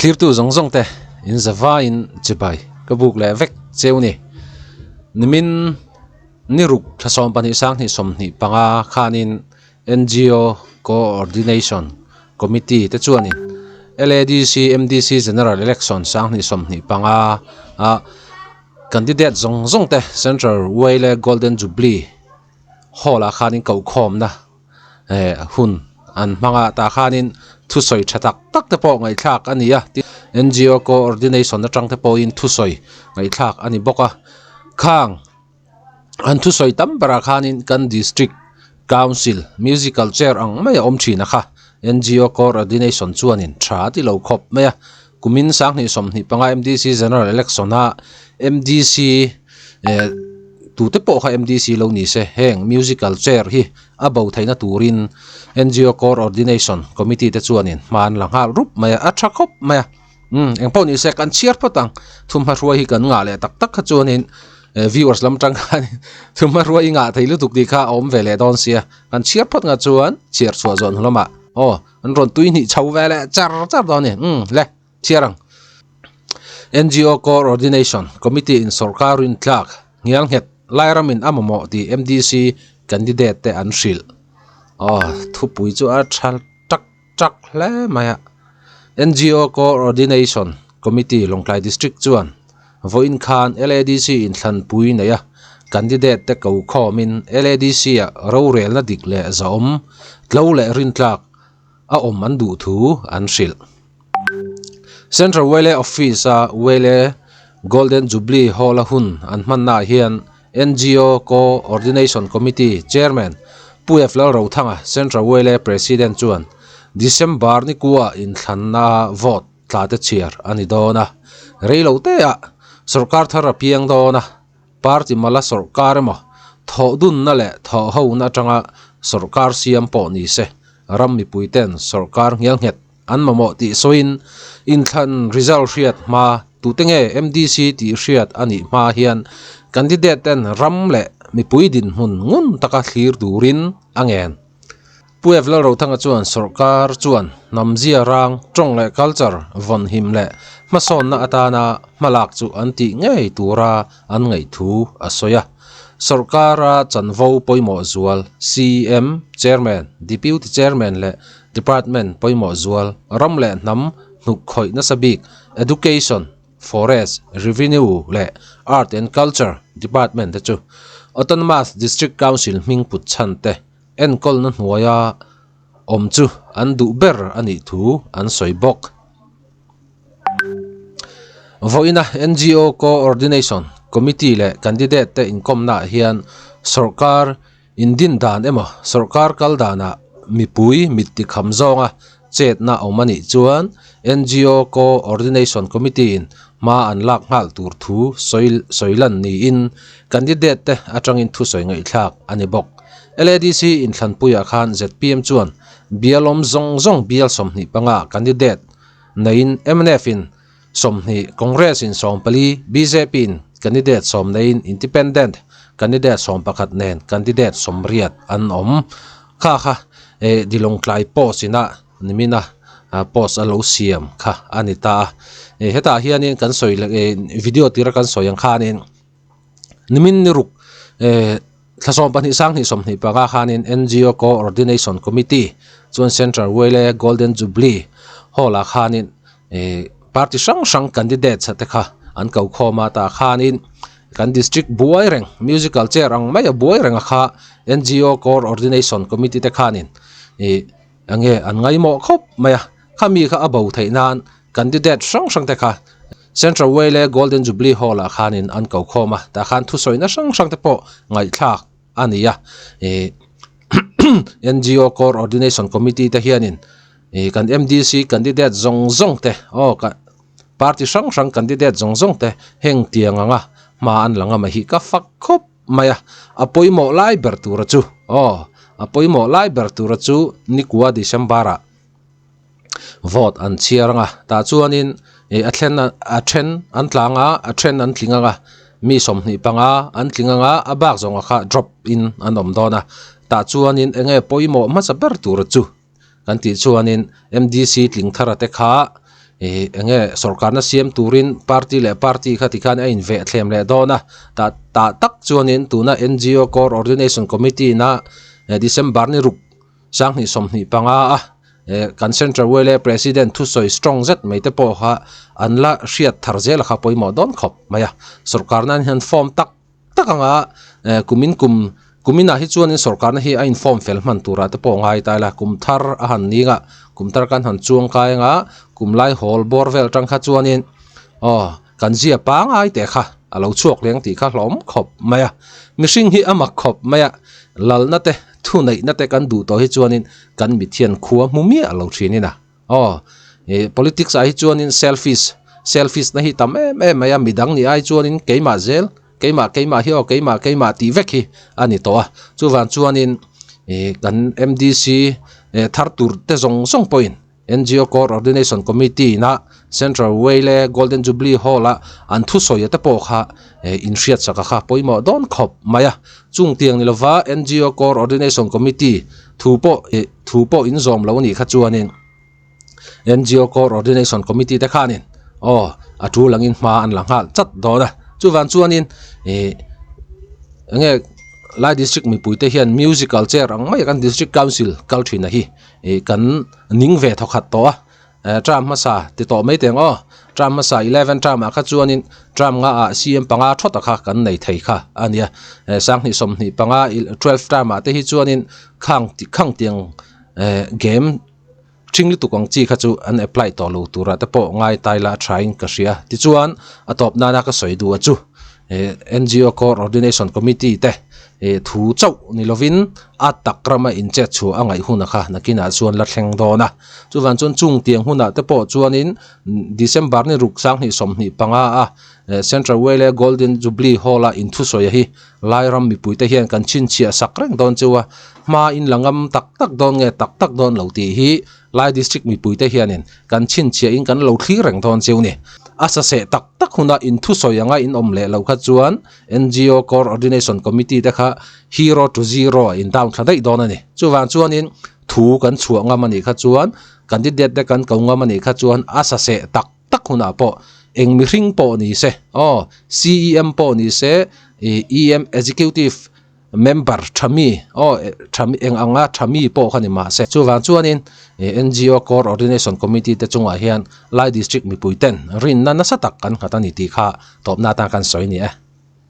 Thlirtu zawng zawng te in zavaiin chibai ka buk leh vek cheu ni. Nimin ni ruk thla 12 sanghnih 25 khanin NGO Coordination Committee te chuanin LADC MDC General Election sanghnih 25 a candidate zawng zawng te Central Wale Golden Jubilee Hall ah khanin kohkhawmna eh hun an hmang a tah khanin thusawi tha tak tak te pawh ngaihthlak a ni a N_G_O coordination atang te pawhin thusawi ngaihthlak a ni bawk a khang an thusawi tam berah khanin kan district council musical chair ang mai a awm thin a kha N_G_O coordination chuanin tha a ti lo khawp mai a kumin sanghnih 25 M_D_C general election a M_D_C eh tute pawh kha M_D_C lo ni se heng musical chair hi a bo theihna turin N_G_O coordination committee te chuanin hma an la nghal rup mai a a tha khawp mai a umm engpawh ni se kan chhiar phawt ang thumhma hruai hi kan ngah leh tak tak kha chuanin eh viewers lam tang khanin thumhma hruai i ngah thei lutuk tih kha a awm ve leh dawn sia kan chhiar phawt ngah chuan chhiar chhuah zawh hnu lamah aw an rawn tui hnih chho ve leh char char dawn a ni umm le. Chhiar ang. NGO Coordination Committee in sorkar rintlak nghial nghet Lairamin a mamawh tih MDC candidate te an hrilh. Aw, thupui chu a tha tak tak hle mai a. NGO Coordination Committee Lawngtlai District chuan vawiin khan LADC inthlanpui nei a candidate te ko khawmin LADC ah rorelna dik leh zahawm tlo leh rintlak a awm an duh thu an hrilh. Central Wele Office a Wele Golden Jubilee Hall a hun an hmannaah hian NGO Co-ordination Committee Chairman Pu F Lalrothanga, Central Wele President chuan December ni kua inthlanna vote tla te chhiar a ni dawn a, reilo teah sorkar thar a piang dawn a, party mala sorkar emaw thawh dunna leh thawh hona atanga sorkar siam pawh ni se ram mipui ten sorkar nghial nghet an mamawh tih sawiin inthlan result hriat hma tute nge M_D_C tih hriat a nih hma hian candidate ten ram leh mipui dinhmun ngun taka thlir turin a ngen. Pu Ev Lalrothanga chuan sorkar chuan hnamzia rang, tawng leh culture vawnhim leh hmasawnna atana hmalak chu an tih ngei tura an ngaih thu a sawi a. Sorkara chanvo pawimawh zual CM, Chairman, Deputy Chairman leh Department pawimawh zual ram leh hnam hnuk khawih nasa bik Education, Forest, Revenue leh Art and Culture Department te chu Autonomous District Council hming put chhan te enkawlna hnuaia awm chu an duh ber a nih thu an sawi bawk. Vawiina NGO Coordination Committee leh candidate te inkawmnaah hian sawrkar indin dan emaw sawrkar kal danah mipui mit tikham zawnga chetna awm a nih chuan NGO Coordination Committee in hma an lak nghal tur thu sawi sawi lan niin candidate te atangin thusawi ngaihthlak a ni bawk. LADC inthlanpuiah khan zpm chuan bialawm zawng zawng bial 25 candidate neiin mnf in 20, Congress in 14, bjp in candidate 10 neiin Independent candidate 11 nen candidate 80 an awm. Kha kha eh Dilawngtlai post ina nimina post a lo siam kha a ni ta a. Eh hetah hianin kan sawi leh eh video tira kan sawi ang khanin nimin ni ruk eh thla 12 sanghnih 25 khanin N_G_O Coordination Committee chuan Central Wele Golden Jubilee Hall ah khanin eh party hrang hrang candidates te kha an ko khawm a tah khanin kan district buai reng musical chair ang mai a buai reng a kha N_G_O Coordination Committee te khanin ih enge an ngaimawh khawp mai a khami kha a bo theih nan candidate hrang hrang te kha Central Wele Golden Jubilee Hall ah khanin an ko khawm a tah khan thusawi na hrang hrang te pawh ngaihthlak a ni a ih N_G_O Coordination Committee te hianin ih kan M_D_C candidate zawng zawng te aw ka party hrang hrang candidate zawng zawng te heng tiang anga hma an la ngam a hi ka fak khawp mai a a pawimawh lai ber tura chu aw a pawimawh lai ber tura chu nikua December ah vote an chhiar anga tah chuanin ih a thlen a then an tlang a a then an tling anga mi 25 an tling anga a bak zawnga kha drop in an awm dawn a tah chuanin eng nge pawimawh hmasa ber tura chu. Kan tih chuanin M_D_C tling thara te kha Ih enge sorkarna siam turin party leh party kha tikhan a inveh thlem leh dawn a tah tah tak chuanin tuna N_G_O Coordination Committee na December ni ruk 2025 a eh kan Central Wele President thusawi strong zet mai te pawh kha an la hriat thar zel a kha pawimawh dawn khawp mai a sorkarna hian form tak tak anga eh kumin kum kuminah hi chuanin sorkarna hi a in form fel hman turah te pawh ngai ta ila kum thar a han ning a kum thar kan han chuang kai anga kum lai hawl bawr vel atang kha chuanin aw kan zia pangai teh kha a lo chhuak leng tih kha hlawm khawp mai a mihring hi a mak khawp mai a lalna te Thu neihna te kan duh tawh hi chuanin kan mithian khua hmu miah lo thinin a. Aw, ih politics ah hi chuanin selfish, selfish na hi tam em em mai a, midang nih ai chuanin keimah zel, keimah keimah hi aw keimah keimah tih vek hi a ni tawh a. Chuvang chuanin ih kan MDC thar tur te zawng zawng pawhin NGO Coordination Committee ina Central Wale Golden Jubilee Hall a an thusawi te pawh kha inhriatsak a kha pawimawh dawn khawp mai a. Chung tiang ni lova NGO Coordination Committee thu pawh thu pawh inzawm lo anih kha chuanin NGO Coordination Committee te khanin aw a tul angin hma an la nghal chat dawn a. Chuvang chuanin ih enge Lai District mipuite hian musical chair ang mai a kan District Council kal thin a hi. Ih kan ning ve thawkhat tawh a, eh term hmasa ti tawh mai teng aw, term hmasa eleven term ah kha chuanin term nga ah CM panga thawt a kha kan nei thei kha a nia, eh 2025 twelve term ah te hi chuanin khang khang tiang eh game thing lutuk ang chi kha chu an apply tawh lo turah te pawh ngai tai la a tha in ka hria tichuan a tawp nana ka sawi duh a chu. Eh NGO Coordination Committee te eh thu chauh ni lovin a tak rama inchet chhuah a ngaih hunah kha nakinah chuan la thleng dawn a. Chuvang chuan chung tiang hunah te pawh chuanin December ni ruk 2025 a eh Central Wele Golden Jubilee Hall a inthusawi hi Lairam mipuite hian kan chhinchhiah sak reng dawn chu a, hma in la ngam tak tak dawn nge tak tak dawn lo tih hi Lai District mipuite hianin kan chhinchhiahin kan lo thlir reng dawn cheu ni. A saseh tak tak huna inthusawi anga in awm leh loh kha chuan NGO Coordination Committee te kha hero to zero ah in down thla daih dawn a ni. Chuvang chuanin thu kan chhuah ngam a nih kha chuan candidate te kan ko ngam a nih kha chuan a saseh tak tak hunah pawh eng mihring pawh ni se aw CEM pawh ni se EM Executive Member tha mi aw tha mi eng anga tha mi pawh kha ni mahse chuvang chuanin NGO Coordination Committee te chungah hian Lai District mipui ten rinna nasa tak kan nghat a ni tih kha tawpna atan kan sawi a ni e.